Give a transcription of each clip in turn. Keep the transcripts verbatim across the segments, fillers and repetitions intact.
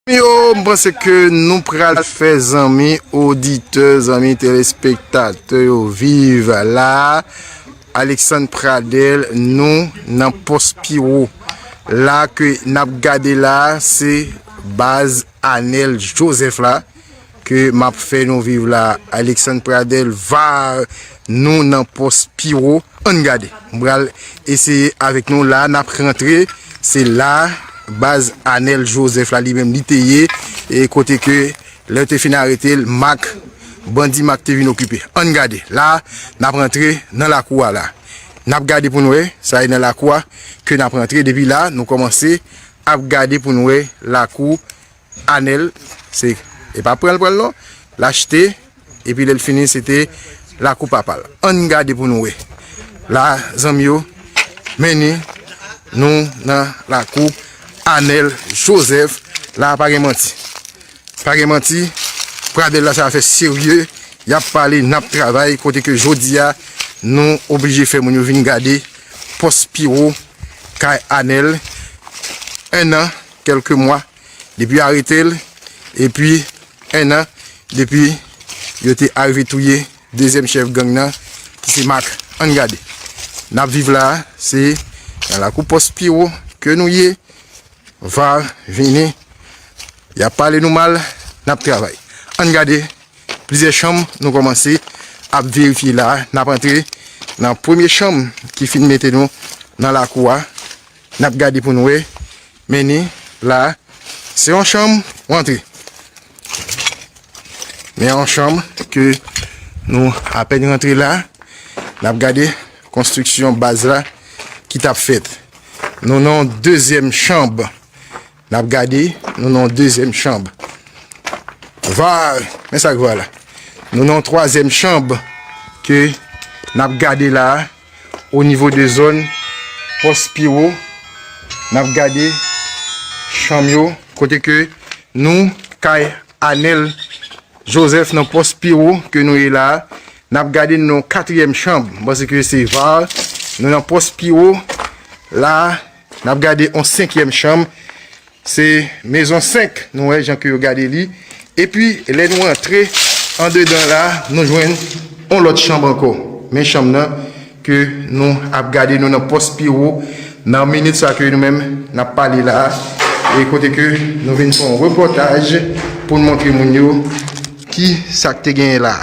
Yo, m panse ke nou pral fè zanmi oditè, zanmi telespektatè yo viv la. Alexandre Pradel, nou nan pòs Piwo. La ke n ap gade la, se baz Anel Joseph la ke m ap fè nou viv la. Alexandre Pradel, va nou nan pòs Piwo. Ann gade. M pral eseye avèk nou la, n ap rantre. Se la, baz Anel Joseph la, li menm, li te ye. E kote ke, lè yo te fin arete l, Mak, bandi Mak te vin okipe. Ann gade. La, n ap rantre nan lakou a la. N ap gade pou n wè, sa e nan lakou a ke n ap rantre. Depi la, nou kòmanse ap gade pou n wè lakou Anel, se, e pa pran l pran l non, l achte, epi lè l fini, se te lakou papa l. Ann gade pou nou wè. La, zanmi yo, mennen nou nan lakou Anel Joseph. La, pa gen manti. Pa gen manti. Pradel la, se afè serye. Y ap pale, n ap travay. Kote ke jodi a, nou oblije fè moun yo vin gade pòs Piwo, kay Anel. En an, kèlke mwa depi yo arete l, epi en an depi yo te arive touye dezyèm chèf gang nan, ki se Mak. Ann gade. N ap viv la, se nan lakou pòs Piwo ke nou ye. Va vini. Y ap pale nou mal, n ap travay. Ann gade plizyè chanm nou kòmanse ap verifye la. N ap antre nan premye chanm ki fin mete nou nan lakou a. N ap gade pou n wè. Men ni la, se yon chanm ou antre. Men yon chanm ke nou apèn rantre la. N ap gade konstriksyon baz la ki t ap fèt. Nou nan yon dezyèm chanm. N ap gade, nou nan yon dezyèm chanm. Va, men sa k va la. Nou nan yon twazyèm chanm ke n ap gade la. O nivo de zòn pòs Piwo, n ap gade chanm yo, kote ke nou kay Anel Joseph nan pòs Piwo ke nou ye la a. N ap gade nou nan yon katriyèm chanm, m panse ke se va, nou nan pòs Piwo la a. N ap gade yon senkyèm chanm, se mezon senk, nou wè jan ke yo gade li. Epi, lè nou antre andedan la, nou jwenn yon lòt chanm ankò. Men chanm nan ke nou ap gade, nou nan pòs Piwo, nan minit sa ke nou menm n ap pale la. E kote ke nou vin fè yon repòtaj pou n montre moun yo ki sa k te genyen la.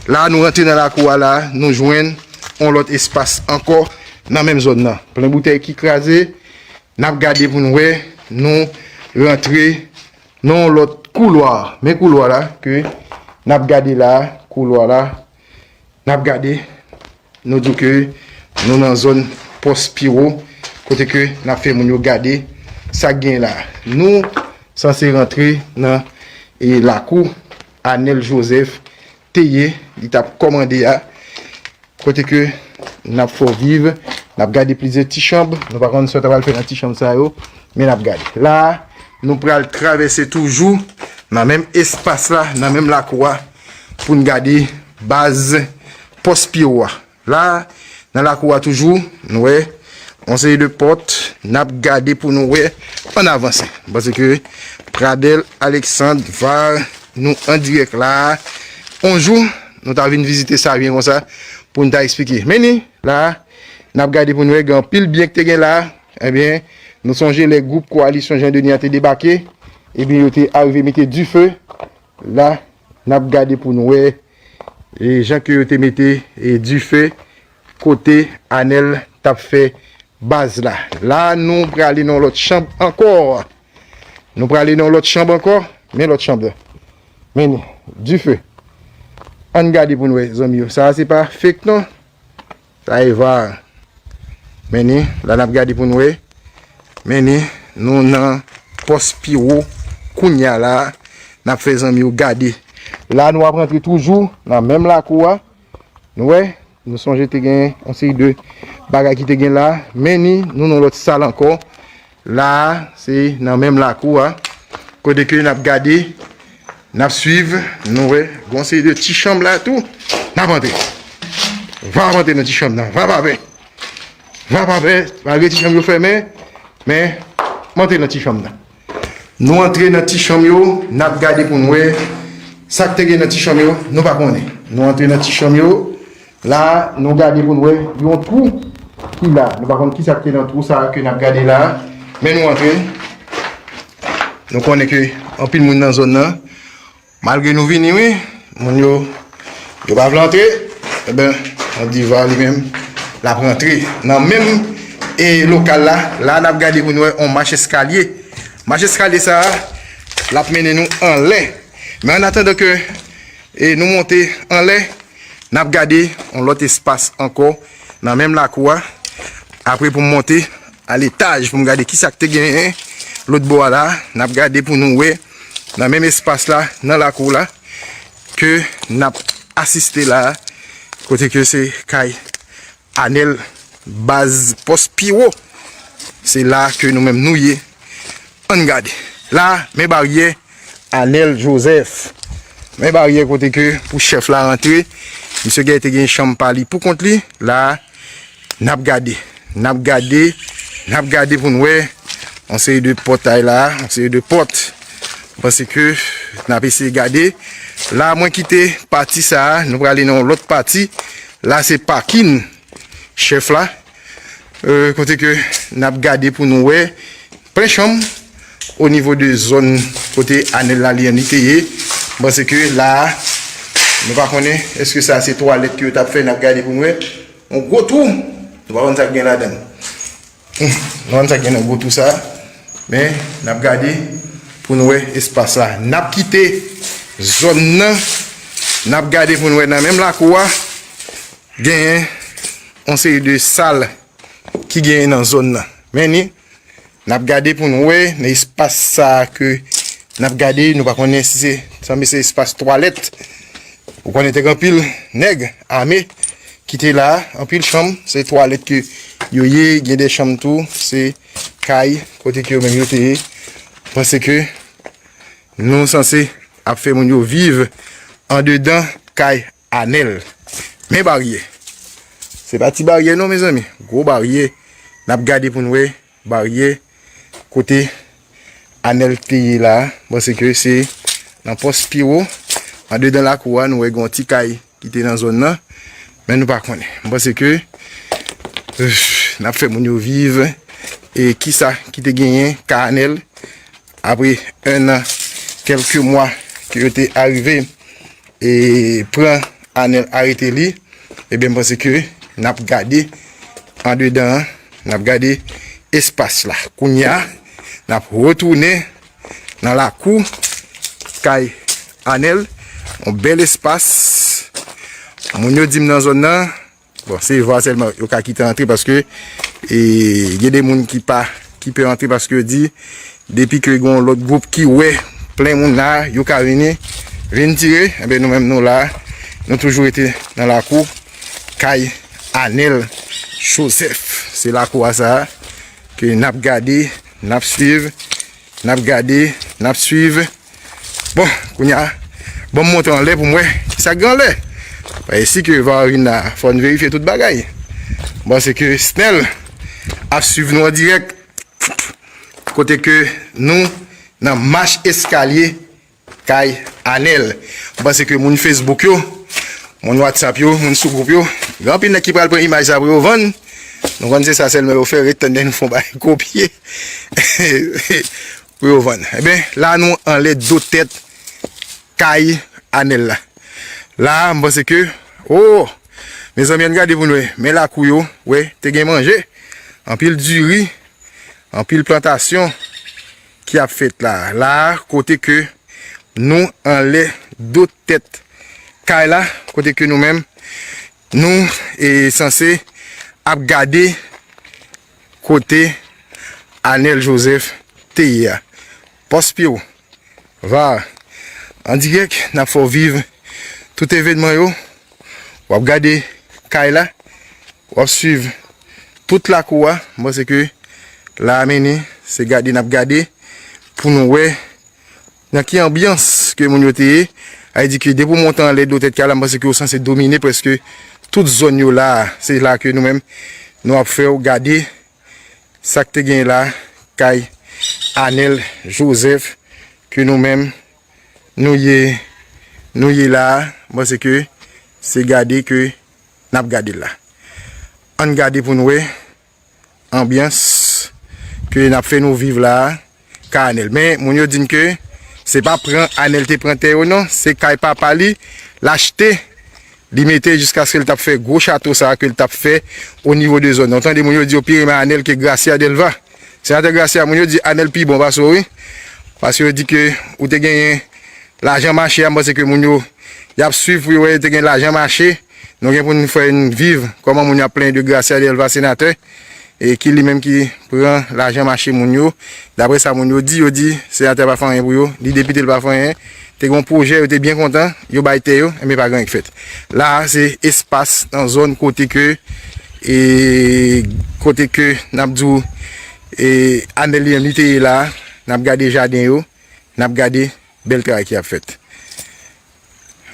La, nou rantre nan lakou a la, nou jwenn yon lòt espas ankò nan menm zòn nan. Plen boutèy ki kraze, n ap gade pou n wè, nou rantre nan yon lòt koulwa. Men koulwa la ke n ap gade la, koulwa la, n ap gade, nou di w ke nou nan zòn pòs Piwo, kote ke n ap fè moun yo gade sa k gen la. Nou sanse rantre nan, e, lakou Anel Joseph te ye, li t ap kòmande a. Kote ke n ap fè w viv, n ap gade plizyè ti chanm. Nou pa konn sa w ta pral fè nan ti chanm sa yo, men n ap gade. La, nou pral travèse toujou nan menm espas la, nan menm lakou a, pou n gade baz pòs Piwo a. La, nan lakou a toujou, nou wè yon seri de pòt, n ap gade pou nou wè. Ann avanse. M panse ke Pradel Alexandre va nou an dirèk la. On jou, nou ta vin vizite sa byen konsa pou n ta eksplike. Men ni, la, n ap gade pou n wè gen anpil byen ki te gen la. Ebyen, nou sonje lè gwoup Koalisyon Jan Deni an te debake, ebyen, yo te arive mete dife. La, n ap gade pou n wè, e, jan ke yo te mete, e, dife kote Anel t ap fè baz la. La, nou prale nan yon lòt chanm ankò. Nou prale nan yon lòt chanm ankò. Men lòt chanm la. Men ni, dife. Ann gade pou n wè, zanmi yo. Sa a se pa fake non. Sa e va. Men ni, la n ap gade pou n wè. Men ni, nou nan pòs Piwo kounye a la. N ap fè zanmi yo gade. La, nou ap rantre toujou nan menm lakou a. Nou wè, nou sonje te gen yon seri de bagay ki te gen la. Men ni, nou nan lòt sal ankò. La a, se nan menm lakou a. Kote ke n ap gade, n ap swiv, nou wè, gon seri de ti chanm la tou. N ap antre. Va ap antre nan ti chanm nan. Va pa pè. Va pa pè. Malgre ti chanm yo fèmen, men, m antre nan ti chanm nan. Nou antre nan ti chanm yo, n ap gade pou n wè sa k te gen nan ti chanm yo, nou pa konnen. Nou antre nan ti chanm yo, la, nou gade pou n wè yon twou ki la. Nou pa konn ki sa k te nan twou sa a ke n ap gade la. Men nou antre. Nou konnen ke anpil moun nan zòn nan, malgre nou vini, wi, moun yo, yo pa vle antre. Enben, on diva li menm, l ap rantre nan menm e lokal la. La, n ap gade pou n wè on mach eskalye. Mach eskalye sa a, l ap mennen nou anlè. Men an atandan ke e nou monte anlè, n ap gade yon lòt espas ankò nan menm lakou a. Apre pou m monte a letaj pou m gade ki sa k te genyen lòt bò a la, n ap gade pou nou wè nan menm espas la, nan lakou la, ke n ap asiste la, kote ke se kay Anèl, baz pòs pi wo. Se la ke nou menm nou ye. Ann gade. La, men baryè Anèl Joseph. Men baryè kote ke pou chèf la rantre. Misye gen te gen chanm pa li pou kont li. La, n ap gade. N ap gade. N ap gade pou n wè. On seri de pòtay la. On seri de pòt. Paske n ap eseye gade. La, mwen kite pati sa a. Nou prale nan yon lòt pati. La, se pakin chèf la. Euh, kote ke n ap gade pou nou wè plen chanm o nivo de zòn kote Anèl la li an li te ye. M panse ke la a, nou pa konnen èske sa se twalèt ke yo t ap fè, n ap gade pou nou wè. On gwo twou. Nou pa konn sa k gen ladan l. Hmm, nou pa konn sa k gen nan gwo twou sa a. Men, n ap gade pou nou wè espas la. N ap kite zòn nan. N ap gade pou nou wè nan menm lakou a. Genyen on seri de sal ki genyen nan zòn nan. Men ni, n ap gade pou n wè nan espas sa a ke n ap gade, nou pa konnen si se, sanble se espas twalèt. Ou konnen te gen anpil nèg ame ki te la, anpil chanm, se twalèt ke yo ye, gen de chanm tou, se kay kote ke yo menm yo te ye. Panse ke nou sanse ap fè moun yo viv andedan kay Anèl. Men baryè. Se pa ti baryè non, mezanmi. Gwo baryè. N ap gade pou n wè baryè kote Anèl te ye la a. Bon, se ke se nan pòs pi wo. Andedan lakou a, nou wè gen yon ti kay ki te nan zòn nan. Men nou pa konnen. M panse ke, euh, n ap fè moun yo viv. E kisa ki te genyen ka Anèl apre en an, kèlke mwa ke yo te arive e pran Anèl, arete li, ebyen, m panse ke n ap gade andedan an, n ap gade espas la. Kounye a, n ap retounen nan lakou kay Anèl, yon bèl espas. Moun yo di m nan zòn nan, bon, se va sèlman yo ka kite antre paske, e, gen de moun ki pa, ki pè antre paske yo di, depi ke gen yon lòt gwoup ki wè plen moun la, yo ka vini, vin tire. Enben, nou menm nou la, nou toujou rete nan lakou kay Anèl Joseph. Se lakou a sa a ke n ap gade, n ap swiv, n ap gade, n ap swiv. Bon, kounye a, bon, m monte anlè pou m wè kisa k gen anlè. Paske si ke va vin la, fò n verifye tout bagay. Bon, se ke Snel ap swiv nou an dirèk. Kote ke nou nan mach eskalye kay Anèl. M panse ke moun Facebook yo, moun WhatsApp yo, moun sou gwoup yo, gen anpil nèg ki pral pran imaj sa pou yo vann. Nou konn se sa sèlman yo fè, ret tann nou fè yon bagay kopye pou yo vann. Ebyen, la nou anlè do tèt kay Anèl la. La, m panse ke, oh, mezanmi, ann gade pou n wè. Men lakou yo, wè, te gen manje. Anpil diri, anpil plantasyon ki ap fèt la. La, kote ke nou anlè do tèt kay la, kote ke nou menm, nou, e, sanse ap gade kote Anèl Joseph te ye a. Pòs Piwo, va, an dirèk, n ap fè w viv tout evènman yo. W ap gade kay la, w ap swiv tout lakou a. M panse ke la a mennen, se gade n ap gade pou nou wè nan ki anbyans ke moun yo te ye. Sa vle di ke depi w monte anlè do tèt kay la, m panse ke w sanse domine prèske tout zòn yo la a. Se la ke nou menm, nou ap fè w gade sa k te genyen la, kay Anèl Joseph, ke nou menm, nou ye, nou ye la a, m panse ke se gade ke n ap gade l la. Ann gade pou n wè anbyans ke n ap fè nou viv la a, ka Anèl. Men, moun yo di n ke se pa pran Anèl te pran tè yo non, se kay papa li, l achte, li mete jiskaske l t ap fè gwo chato sa a ke l t ap fè o nivo de zòn nan. Ou tande moun yo di yo pi renmen Anèl ke Gracia Delva. Senatè Gracia, moun yo di Anèl pi bon pase w, wi. Paske yo di ke ou te genyen lajan mache a, m panse ke moun yo, y ap swiv pou yo wè yo te gen lajan mache. Nou gen pou n fè n viv kòman moun yo ap plenyen de Gracia Delva senatè, e ki li menm ki pran lajan mache moun yo. Daprè sa moun yo di, yo di senatè pa fè anyen pou yo, li depite l pa fè anyen. Te gen yon pwojè, yo te byen kontan, yo bay tè yo, enben pa gen anyen k fèt. La a, se espas nan zòn kote ke, e, kote ke n ap di w, e, Anèl li menm li te ye la a, n ap gade jaden yo, n ap gade bèl travay ki ap fèt.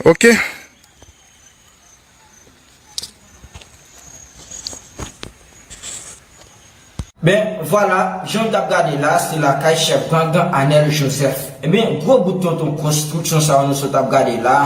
Oke. Ben, vwala, jan w t ap gade la, se lakay chèf gang Anèl Joseph. Ebyen, gwo bout tonton konstriksyon sa yo nou sot ap gade la,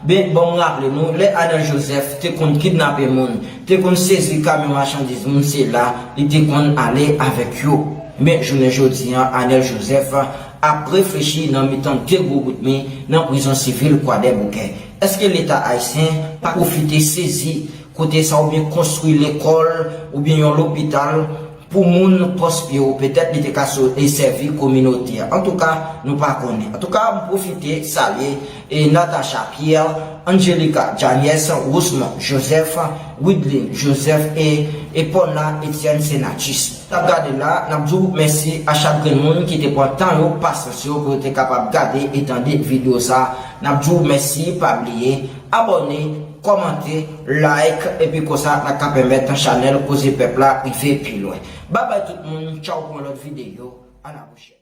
ben, ban m raple nou, lè Anèl Joseph te konn kidnape moun, te konn sezi kamyon machandiz moun, se la li te konn ale avèk yo. Men, jounen jodi a, Anèl Joseph ap reflechi nan mitan de gwo bout mi nan prizon sivil Kwadèboukè. Èske Leta ayisyen pa pwofite sezi kote sa oubyen konstwi lekòl oubyen yon lopital pou moun pòs pye yo? Petèt li te ka so-, e sèvi kominote a. Antouka, nou pa konnen. Antouka, m pwofite salye e Natacha Pierre, Angelica Janiès, Rosemond Joseph, Widlin Joseph e, e Paula Etienne Senatus. N ap gade la, n ap di w mèsi a chak grenn moun ki te pran tan yo, pasyans yo pou yo te kapab gade e tande videyo sa. N ap di w mèsi, pa bliye abòne, kòmante, like, epi konsa n ap ka pèmèt chanèl Koze Pèp la rive pi lwen. Babay tout moun, tchaw pou yon lòt videyo, a la pwochèn.